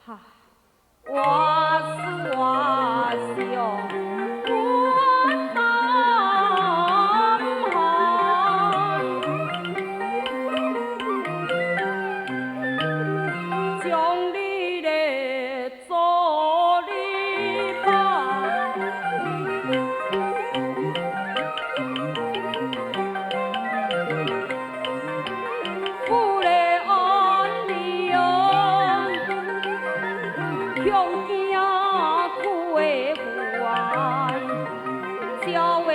哈，我思我想我胆寒，將你來做你伴。富來安利哦，恐驚苦的苦啊，才會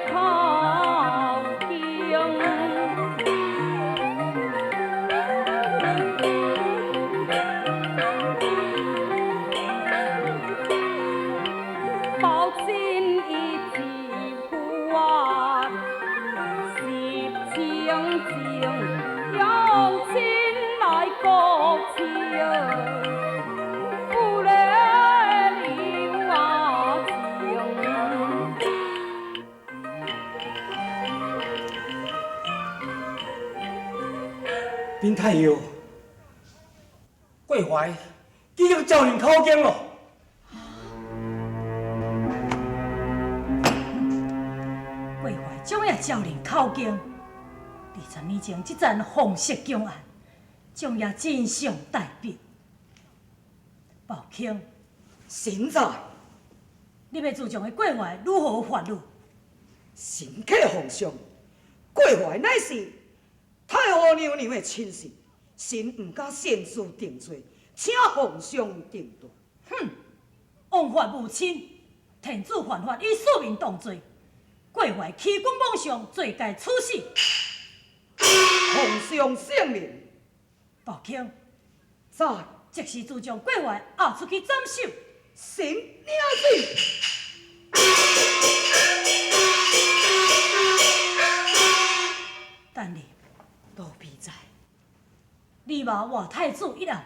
靠近。抱緊一支苦啊，是情情用情來國情，不來留啊情。林太后，郭槐已經召人口供咯。郭槐怎會召人口供？20年前這層鳳色強案，將也真相大白。寶卿，臣在，你欲自將的郭槐如何法律？臣啟皇上，郭槐乃是太后娘娘的親信，臣毋敢擅自定罪，請皇上定奪。哼，枉法無親，天子犯法以庶民當罪，郭槐欺君罔上，罪該處死。皇上聖明，寶卿，在，即時自將郭槐押出去斬首。臣領旨。等你，奴婢在。你嘛活太子一案，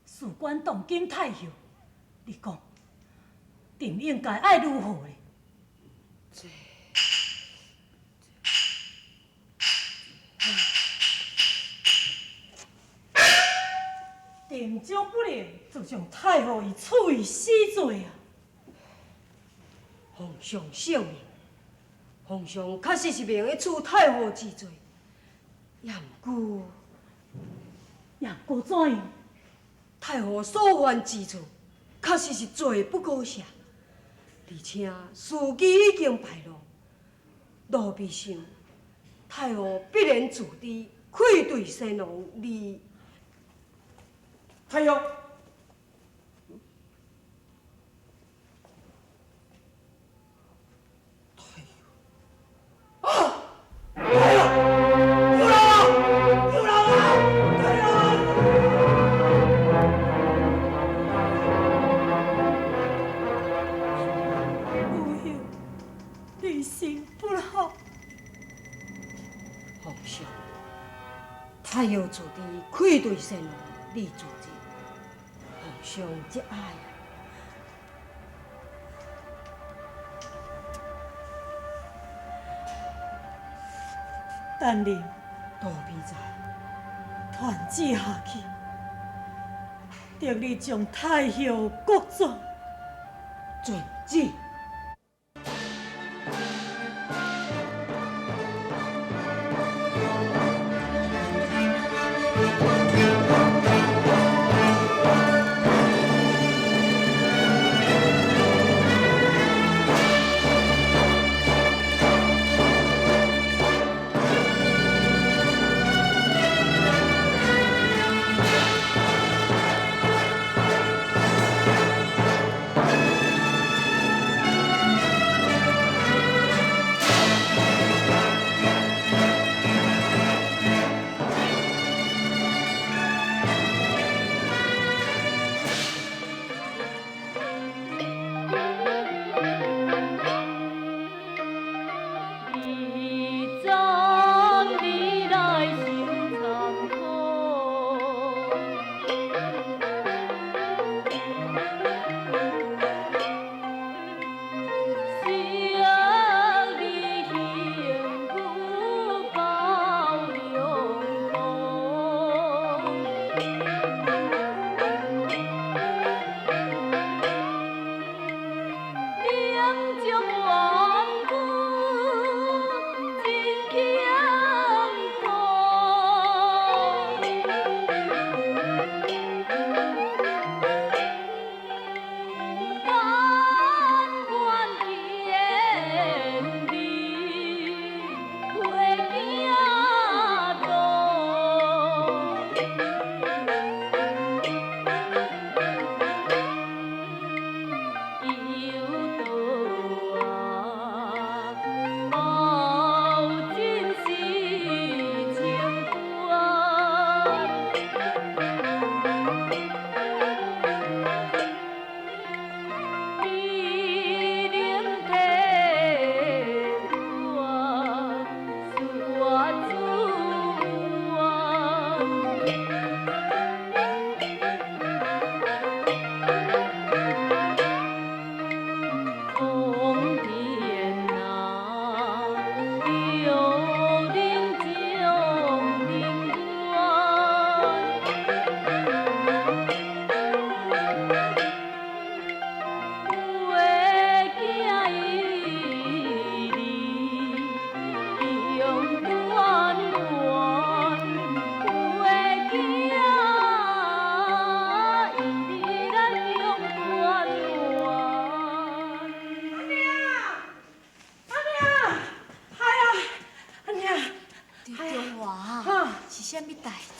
事關當今太后，你講，朕應該愛如何呢？這，朕總不能就將太后伊處以死罪啊！皇上聖明，皇上確實是袂用得處太后之罪，也毋過，也毋過怎樣？太后所犯之錯，確實是罪不可赦，而且時機已經敗露，奴婢想，太后必然自知愧對先王而。太后，太后，啊！太后，有人啊！有人啊！太后！有幸，你心不好。皇上，太后自知愧對先王，你自知。皇上節哀啊！等你，奴婢在。傳旨下去，得你將太后國葬。遵旨。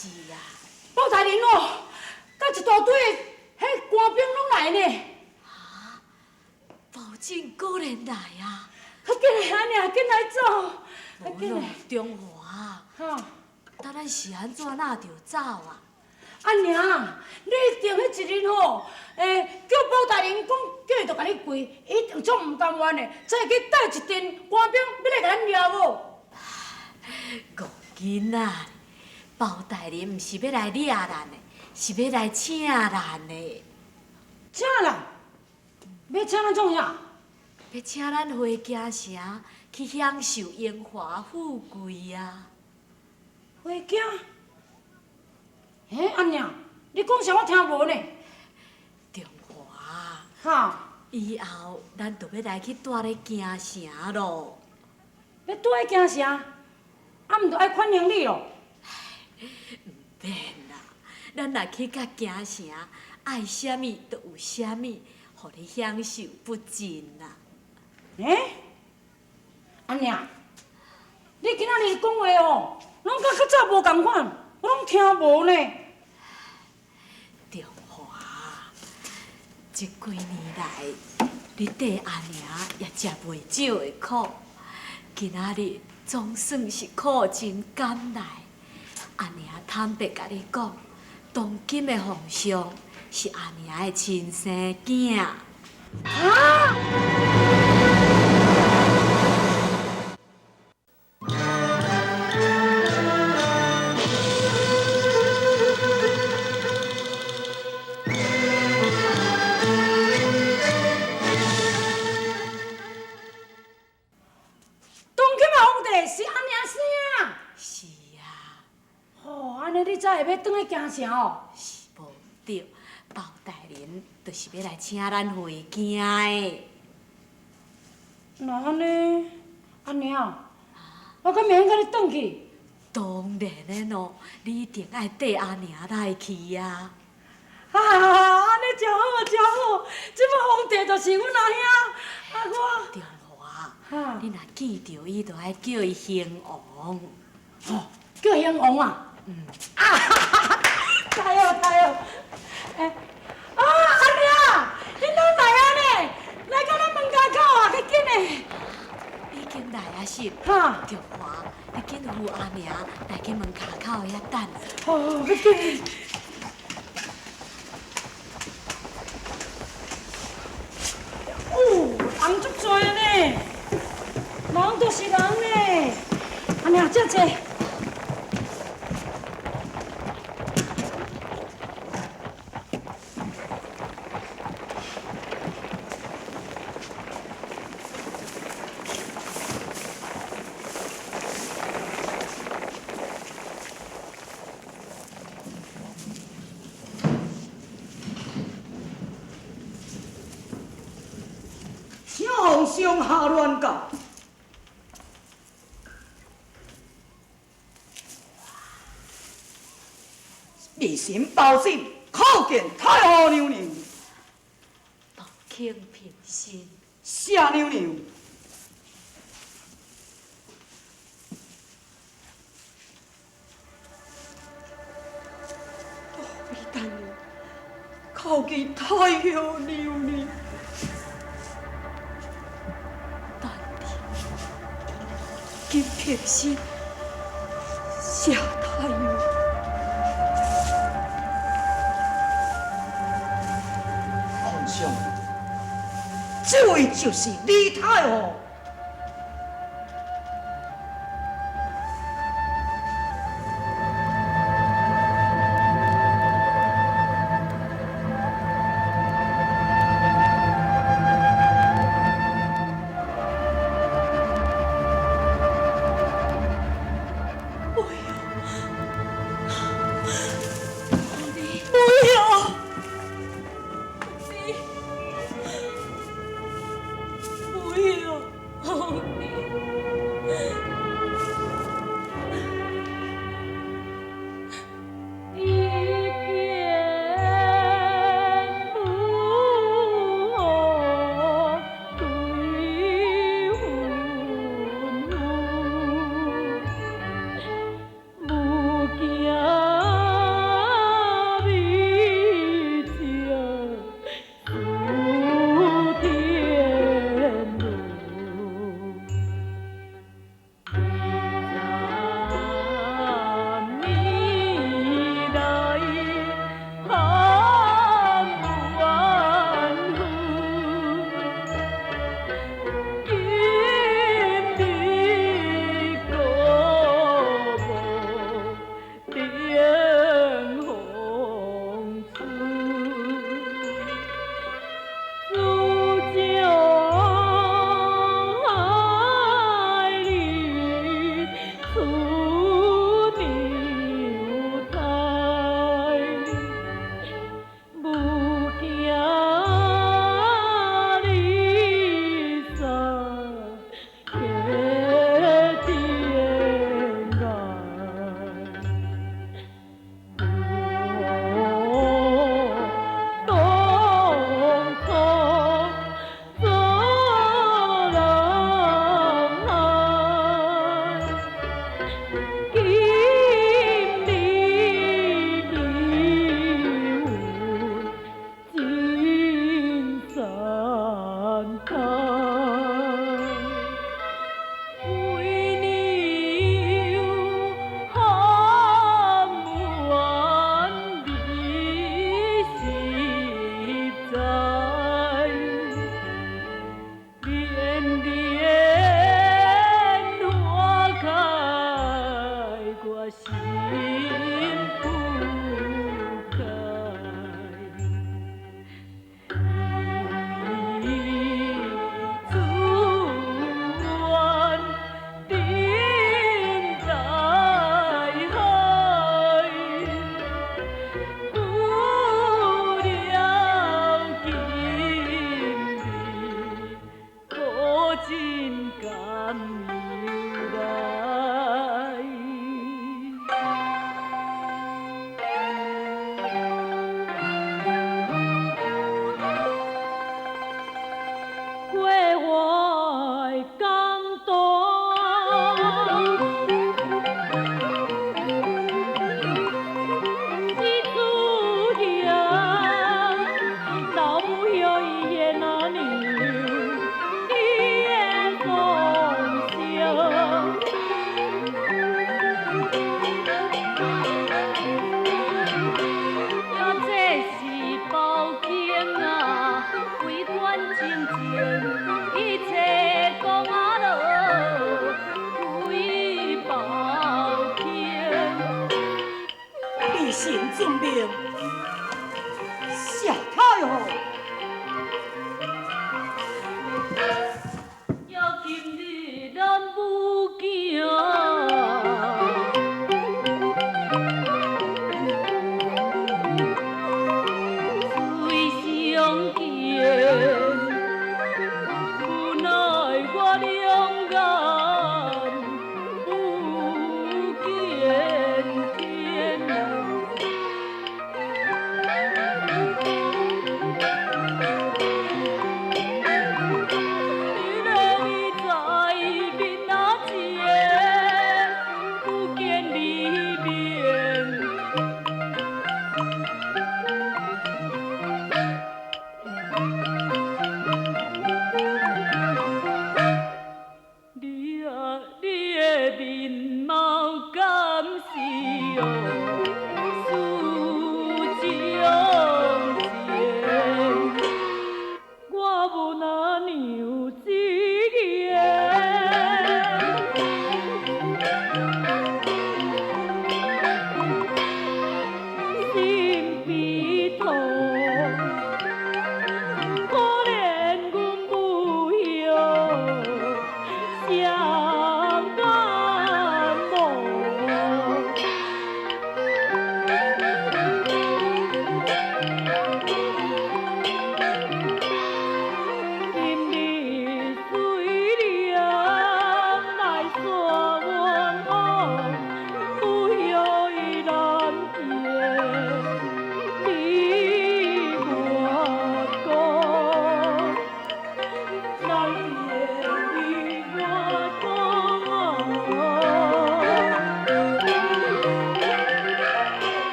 志啊？包大人哦，佮一大堆的彼官兵攏來呢。啊！包拯果然來啊！較緊來，阿娘，緊來走。無咯，中華。哈。搭咱是按怎哪著走啊？阿娘，你一定彼一日吼，叫包大人講，叫伊著共你跪，伊一定足毋甘願的，才會去帶一陣官兵欲來共咱掠無？戇囡仔，包大人毋是欲來掠咱的，是欲來請咱的。請咱？欲請咱創啥？欲請咱回京城去享受榮華富貴啊！回京？欸，阿娘，你講啥我聽無呢？中華，哈，以後咱就欲來去蹛咧京城囉。欲蹛咧京城，啊，毋著愛款行李囉？毋免啦，咱若去到京城，愛啥物就有啥物，予你享受不盡啦。欸，阿娘，你今仔日講話哦，攏佮較早無仝款，我攏聽無呢。中華，這幾年來，你綴阿娘也食袂少的苦，今仔日總算是苦盡甘來。阿娘坦白共你講，當今的皇上是阿娘的親生囝。啊！當今的皇帝是阿娘生。是啊。哦，按呢你才會欲轉去京城哦？是無對，包大人就是欲來請咱回京的。若按呢，阿娘，我敢免共你轉去？當然的咯，你一定愛綴阿娘來去啊！啊，按呢誠好，誠好，這擺皇帝就是阮阿兄，啊我。中華，你若見著伊，就愛叫伊興王。哦，叫興王啊？嗯。啊哈哈！太好太好，欸，啊阿娘，恁攏來啊呢？來到咱門跤口啊，較緊的。已經來啊是？哈。中華，你緊扶阿娘來去門跤口遐等。好，較緊。哦，人足濟呢，人就是人呢。阿娘，這坐。請皇上下鸞轎。微臣包拯叩見太后娘娘。包卿平身。謝娘娘。奴婢等叩見太后娘娘。緊平身，謝太后。皇上，這位就是李太后。不要！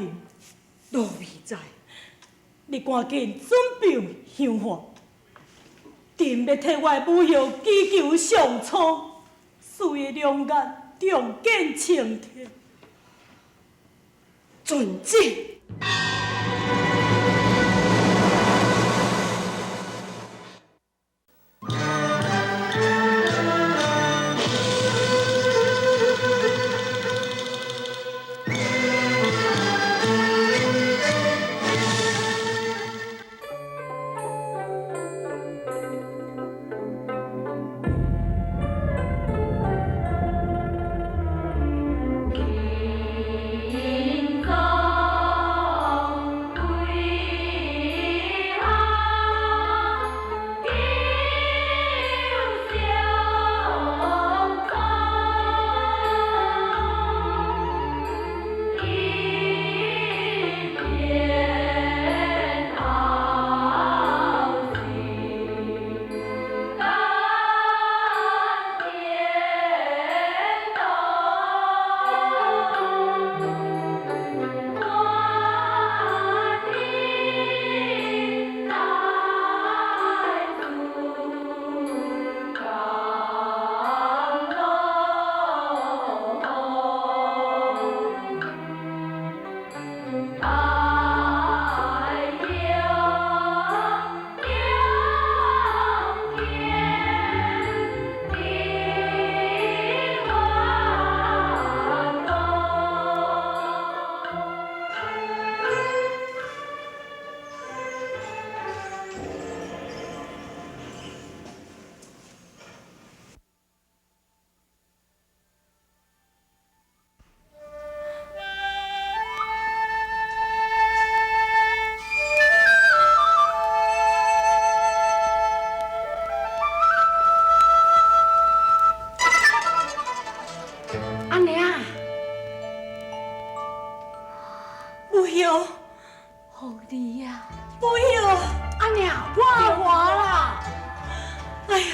人。奴婢知。你赶紧准备香火，朕欲替我的母后祈求上苍，赐伊良眼重见青天。遵旨。阿娘，母后，凤儿啊，母后，阿娘，我活啦！哎呀！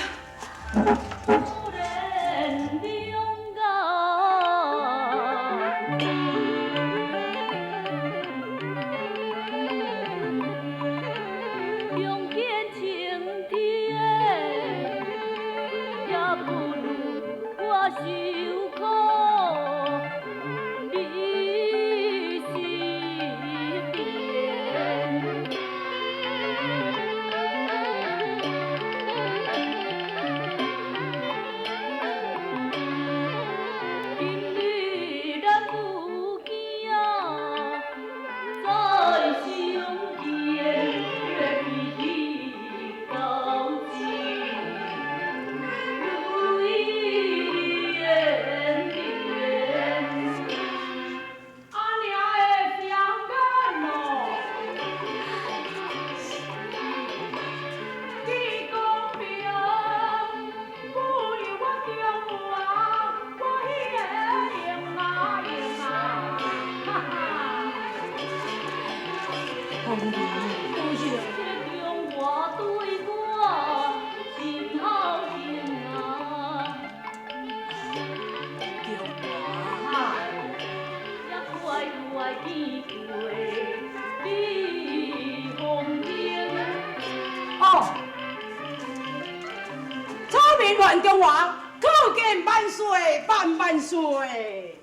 中华，可见万岁，万万岁！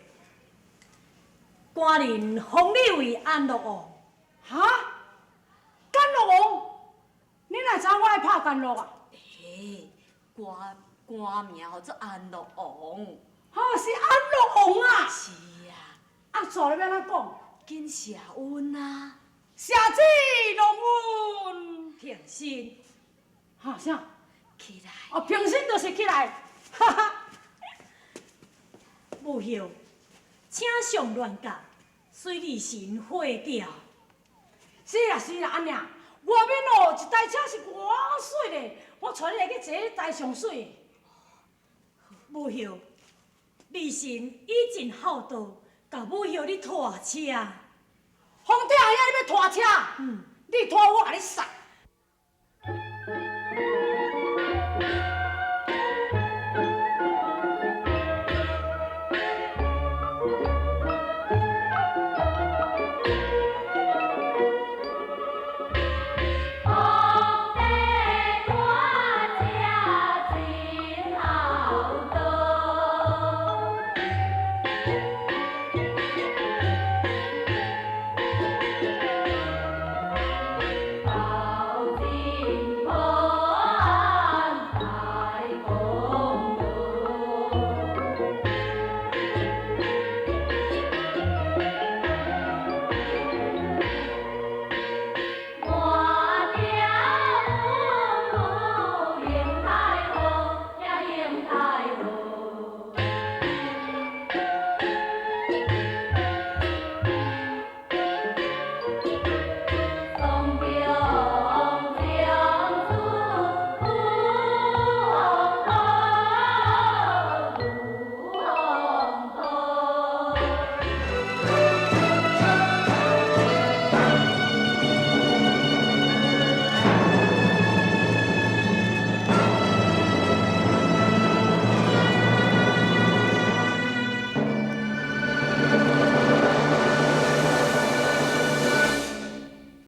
官人封你为安乐王。哈？甘乐王？你哪知我爱拍甘乐啊？欸，官官名号做安乐王。哦，是安乐王啊！是啊。啊，煞咧欲按怎讲？紧谢恩啊！谢主隆恩，平身。哈啥？起来。哦，平身就是起来。哈哈。母后，请上銮驾，随二神会调。是啦是啦，阿娘，外面哦一台车是偌媠的，我带你来去坐彼台上媠的。母后，二神以尽孝道，共母后你拖车。皇帝阿兄，你欲拖车？嗯。你拖我，共你杀。